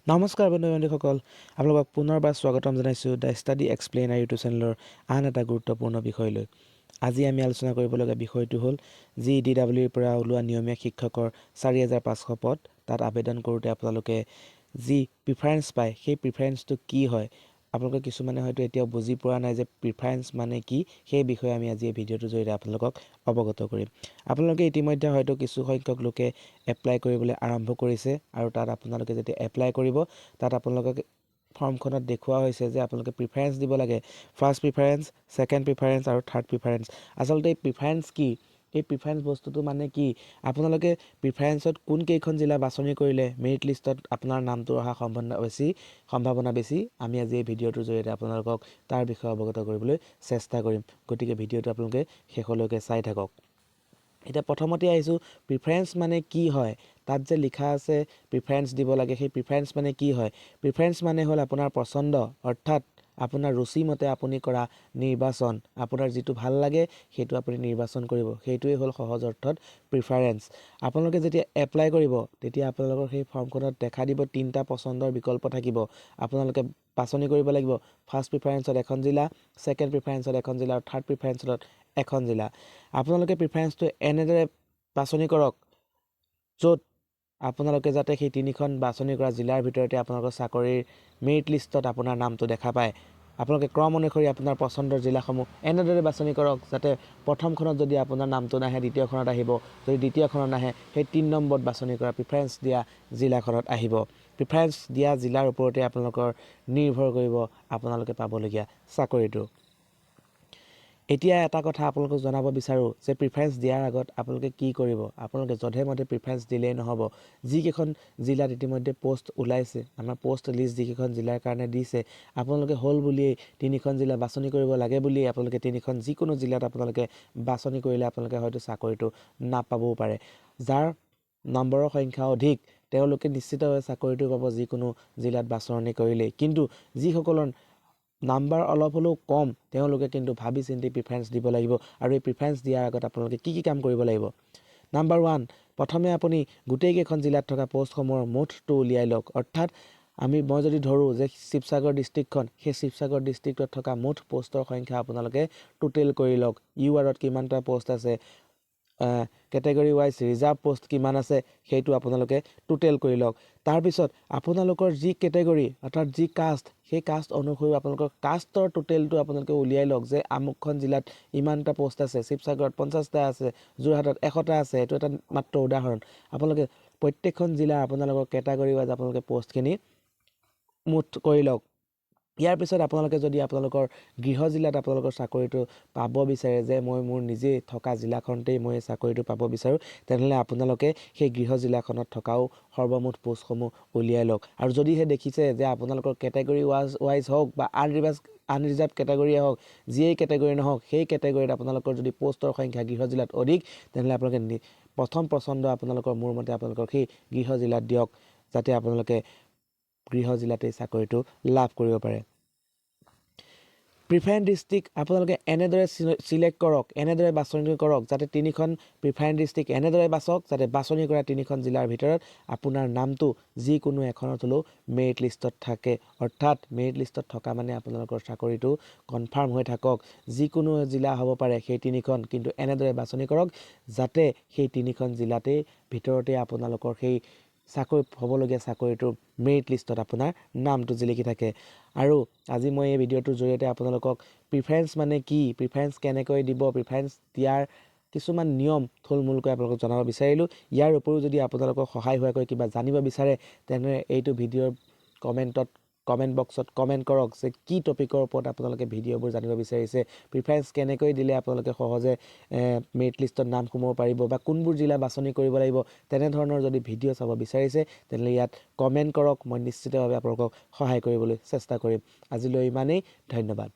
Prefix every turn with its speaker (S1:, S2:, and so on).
S1: নমস্কাৰ বন্ধু বান্ধৱীসকল, আপোনালোকক পুনৰবাৰ স্বাগতম জনাইছোঁ the study explainer YouTube চেনেলৰ আন এটা গুৰুত্বপূৰ্ণ বিষয়লৈ। আজি আমি আলোচনা কৰিবলগীয়া বিষয়টো হ'ল যি ডি ডাবল ইৰ পৰা ওলোৱা নিয়মীয়া শিক্ষকৰ 4500 পদ, তাত আবেদন কৰোঁতে আপোনালোকে যি প্ৰিফাৰেঞ্চ পায়, সেই প্ৰিফাৰেঞ্চটো কি হয়। আপোনালোকে কিছুমানে হয়তো এতিয়াও বুজি পোৱা নাই যে প্ৰিফাৰেঞ্চ মানে কি। সেই বিষয়ে আমি আজি এই ভিডিঅ'টোৰ জৰিয়তে আপোনালোকক অৱগত কৰিম। আপোনালোকে ইতিমধ্যে হয়তো কিছু সংখ্যক লোকে এপ্লাই কৰিবলৈ আৰম্ভ কৰিছে আৰু তাত আপোনালোকে যেতিয়া এপ্লাই কৰিব, তাত আপোনালোকক ফৰ্মখনত দেখুওৱা হৈছে যে আপোনালোকে প্ৰিফাৰেঞ্চ দিব লাগে, ফাৰ্ষ্ট প্ৰিফাৰেঞ্চ, ছেকেণ্ড প্ৰিফাৰেঞ্চ আৰু থাৰ্ড প্ৰিফাৰেঞ্চ। আচলতে এই প্ৰিফাৰেঞ্চ কি? এই প্ৰিফাৰেঞ্চ বস্তুটো মানে কি? আপোনালোকে প্ৰিফাৰেঞ্চত কোনকেইখন জিলা বাছনি কৰিলে মেৰিট লিষ্টত আপোনাৰ নামটো অহা সম্ভাৱনা বেছি, আমি আজি এই ভিডিঅ'টোৰ জৰিয়তে আপোনালোকক তাৰ বিষয়ে অৱগত কৰিবলৈ চেষ্টা কৰিম। গতিকে ভিডিঅ'টো আপোনালোকে শেষলৈকে চাই থাকক। এতিয়া প্ৰথমতে আহিছোঁ, প্ৰিফাৰেঞ্চ মানে কি হয়? তাত যে লিখা আছে প্ৰিফাৰেঞ্চ দিব লাগে, সেই প্ৰিফাৰেঞ্চ মানে কি হয়? প্ৰিফাৰেঞ্চ মানে হ'ল আপোনাৰ পচন্দ, অৰ্থাৎ আপোনাৰ ৰুচিমতে আপুনি কৰা নিৰ্বাচন। আপোনাৰ যিটো ভাল লাগে, সেইটো আপুনি নিৰ্বাচন কৰিব। সেইটোৱেই হ'ল সহজ অৰ্থত প্ৰিফাৰেঞ্চ। আপোনালোকে যেতিয়া এপ্লাই কৰিব, তেতিয়া আপোনালোকৰ সেই ফৰ্মখনত দেখা দিব, তিনিটা পচন্দৰ বিকল্প থাকিব। আপোনালোকে বাছনি কৰিব লাগিব ফাৰ্ষ্ট প্ৰিফাৰেঞ্চত এখন জিলা, ছেকেণ্ড প্ৰিফাৰেঞ্চত এখন জিলা আৰু থাৰ্ড প্ৰিফাৰেঞ্চত এখন জিলা। আপোনালোকে প্ৰিফাৰেঞ্চটো এনেদৰে বাছনি কৰক য'ত আপোনালোকে যাতে সেই তিনিখন বাছনি কৰা জিলাৰ ভিতৰতে আপোনালোকৰ চাকৰিৰ মেৰিট লিষ্টত আপোনাৰ নামটো দেখা পায়। আপোনালোকে ক্ৰম অনুসৰি আপোনাৰ পচন্দৰ জিলাসমূহ এনেদৰে বাছনি কৰক যাতে প্ৰথমখনত যদি আপোনাৰ নামটো নাহে, দ্বিতীয়খনত আহিব। যদি দ্বিতীয়খনত নাহে, সেই 3 নম্বৰত বাছনি কৰা, প্ৰিফাৰেঞ্চ দিয়া জিলাখনত আহিব। প্ৰিফাৰেঞ্চ দিয়া জিলাৰ ওপৰতে আপোনালোকৰ নিৰ্ভৰ কৰিব আপোনালোকে পাবলগীয়া চাকৰিটো। এতিয়া এটা কথা আপোনালোকক জনাব বিচাৰোঁ যে প্ৰিফাৰেঞ্চ দিয়াৰ আগত আপোনালোকে কি কৰিব? আপোনালোকে যধে মধে প্ৰিফাৰেঞ্চ দিলেই নহ'ব। যিকেইখন জিলাত ইতিমধ্যে পষ্ট ওলাইছে, আমাৰ পষ্ট লিষ্ট যিকেইখন জিলাৰ কাৰণে দিছে, আপোনালোকে হ'ল বুলিয়েই তিনিখন জিলা বাছনি কৰিব লাগে বুলিয়েই আপোনালোকে তিনিখন যিকোনো জিলাত আপোনালোকে বাছনি কৰিলে আপোনালোকে হয়তো চাকৰিটো নাপাবও পাৰে। যাৰ নম্বৰৰ সংখ্যা অধিক, তেওঁলোকে নিশ্চিতভাৱে চাকৰিটো পাব যিকোনো জিলাত বাছনি কৰিলেই। কিন্তু যিসকলৰ নাম্বাৰ অলপ হ'লেও কম, তেওঁলোকে কিন্তু ভাবি চিন্তি প্ৰিফাৰেঞ্চ দিব লাগিব। আৰু এই প্ৰিফাৰেঞ্চ দিয়াৰ আগত আপোনালোকে কি কি কাম কৰিব লাগিব? নাম্বাৰ 1, প্ৰথমে আপুনি গোটেইকেইখন জিলাত থকা পষ্টসমূহৰ মুঠটো উলিয়াই লওক। অৰ্থাৎ মই যদি ধৰোঁ যে শিৱসাগৰ ডিষ্ট্ৰিক্টখন, সেই শিৱসাগৰ ডিষ্ট্ৰিক্টত থকা মুঠ পষ্টৰ সংখ্যা আপোনালোকে টোটেল কৰি লওক। ইউ আৰত কিমানটা পষ্ট আছে, কেটেগৰী ৱাইজ ৰিজাৰ্ভ পষ্ট কিমান আছে, সেইটো আপোনালোকে টোটেল কৰি লওক। তাৰপিছত আপোনালোকৰ যি কেটেগৰী, অৰ্থাৎ যি কাষ্ট, সেই কাষ্ট অনুসৰিও আপোনালোকৰ কাষ্টৰ টোটেলটো আপোনালোকে উলিয়াই লওক যে আমুকখন জিলাত ইমানটা পষ্ট আছে, শিৱসাগৰত 50টা আছে, যোৰহাটত 100টা আছে। এইটো এটা মাত্ৰ উদাহৰণ। আপোনালোকে প্ৰত্যেকখন জিলাৰ আপোনালোকৰ কেটেগৰী ৱাইজ আপোনালোকে পষ্টখিনি মুঠ কৰি লওক। ইয়াৰ পিছত আপোনালোকে যদি আপোনালোকৰ গৃহ জিলাত আপোনালোকৰ চাকৰিটো পাব বিচাৰে, যে মই মোৰ নিজেই থকা জিলাখনতেই মই চাকৰিটো পাব বিচাৰোঁ, তেনেহ'লে আপোনালোকে সেই গৃহ জিলাখনত থকাও সৰ্বমুঠ পোষ্টসমূহ উলিয়াই লওক। আৰু যদিহে দেখিছে যে আপোনালোকৰ কেটেগৰী ৱাইজ হওক বা আনৰিজাৰ্ভ কেটেগৰীয়ে হওক, যিয়েই কেটেগৰী নহওক, সেই কেটেগৰীত আপোনালোকৰ যদি পষ্টৰ সংখ্যা গৃহ জিলাত অধিক, তেনেহ'লে আপোনালোকে প্ৰথম পচন্দ আপোনালোকৰ মোৰ মতে আপোনালোকৰ সেই গৃহ জিলাত দিয়ক, যাতে আপোনালোকে গৃহ জিলাতেই চাকৰিটো লাভ কৰিব পাৰে। প্ৰিফাৰেঞ্চ ডিষ্ট্ৰিক্ট আপোনালোকে এনেদৰে চিলেক্ট কৰক, এনেদৰে বাছনি কৰক যাতে তিনিখন প্ৰিফাৰেঞ্চ ডিষ্ট্ৰিক্ট এনেদৰে বাছক যাতে বাছনি কৰা তিনিখন জিলাৰ ভিতৰত আপোনাৰ নামটো যিকোনো এখনত হ'লেও মেৰিট লিষ্টত থাকে। অৰ্থাৎ মেৰিট লিষ্টত থকা মানে আপোনালোকৰ চাকৰিটো কনফাৰ্ম হৈ থাকক। যিকোনো জিলা হ'ব পাৰে সেই তিনিখন, কিন্তু এনেদৰে বাছনি কৰক যাতে সেই তিনিখন জিলাতেই ভিতৰতে আপোনালোকৰ সেই চাকৰি হ'বলগীয়া চাকৰিটোৰ মেৰিট লিষ্টত আপোনাৰ নামটো জিলিকি থাকে। আৰু আজি মই এই ভিডিঅ'টোৰ জৰিয়তে আপোনালোকক প্ৰিফাৰেঞ্চ মানে কি, প্ৰিফাৰেঞ্চ কেনেকৈ দিব, প্ৰিফাৰেঞ্চ দিয়াৰ কিছুমান নিয়ম থুলমূলকৈ আপোনালোকক জনাব বিচাৰিলোঁ। ইয়াৰ উপৰিও যদি আপোনালোকক সহায় হোৱাকৈ কিবা জানিব বিচাৰে, তেনেহ'লে এইটো ভিডিঅ'ৰ কমেণ্ট বক্সত কমেণ্ট কৰক যে কি টপিকৰ ওপৰত আপোনালোকে ভিডিঅ'বোৰ জানিব বিচাৰিছে, প্ৰিফাৰেঞ্চ কেনেকৈ দিলে আপোনালোকে সহজে মেৰিট লিষ্টত নাম সোমাব পাৰিব বা কোনবোৰ জিলা বাছনি কৰিব লাগিব, তেনেধৰণৰ যদি ভিডিঅ' চাব বিচাৰিছে, তেনেহ'লে ইয়াত কমেণ্ট কৰক। মই নিশ্চিতভাৱে আপোনালোকক সহায় কৰিবলৈ চেষ্টা কৰিম। আজিলৈ ইমানেই, ধন্যবাদ।